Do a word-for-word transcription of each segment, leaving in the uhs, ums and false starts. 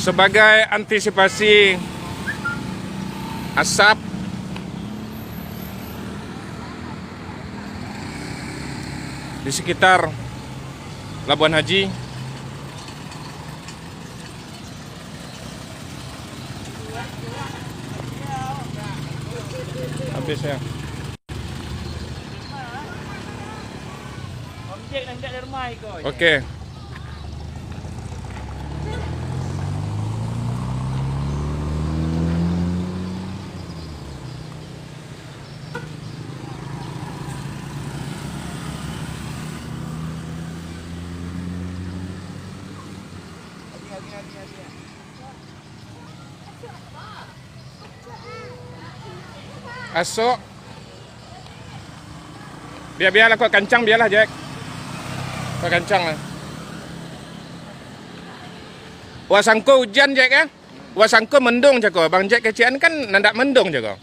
Sebagai antisipasi asap di sekitar Labuan Haji, habis ya. Oke. Asok. Bia-bialah, kok kancang, bialah, Jack. Kok kancang lah. Wak sangko ujan, Jack, ya? Wak sangko mendung, cako. Bang Jack kecek an kan nandak mendung, cako.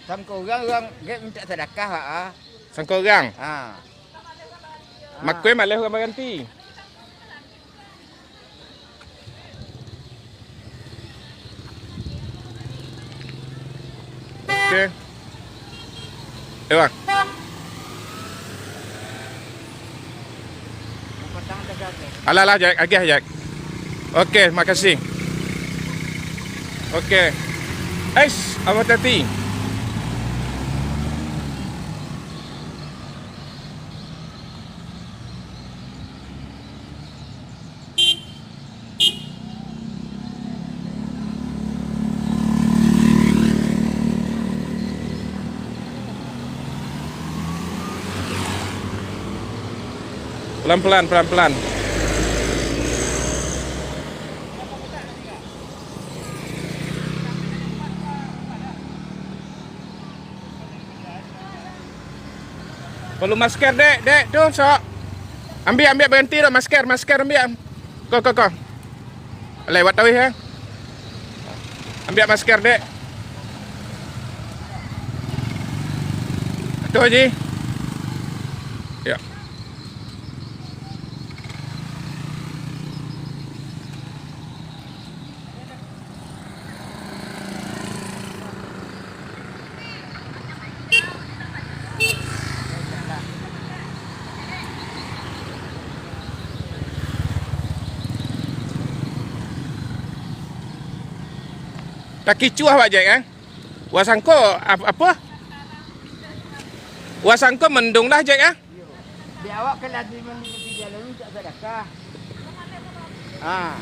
Sangko urang, urang Jack mintak sadakah, Wak, ah. Sangko urang? Ha. Makoi maleh urang baganti. Oke. Eh, Bang. Alah, lah, Jack. Agiah, Jack. Oke, makasih. Oke. Ais, hati-hati. Pelan-pelan, pelan-pelan. Perlu masker, Dek. Dek, tu, sok. Ambiak, ambiak, baganti tu, masker, masker ambiak. Ko, ko, ko. Lewat tawih, ya. Ambiak masker, Dek. Tu, Haji. Ya. Takicuah, Pak Jack, eh? Wak sangko ap-, apo? Wak sangko mendung lah, Jack, eh? Di awak kan ado mandi di jalan tu tak sadakah. Ah.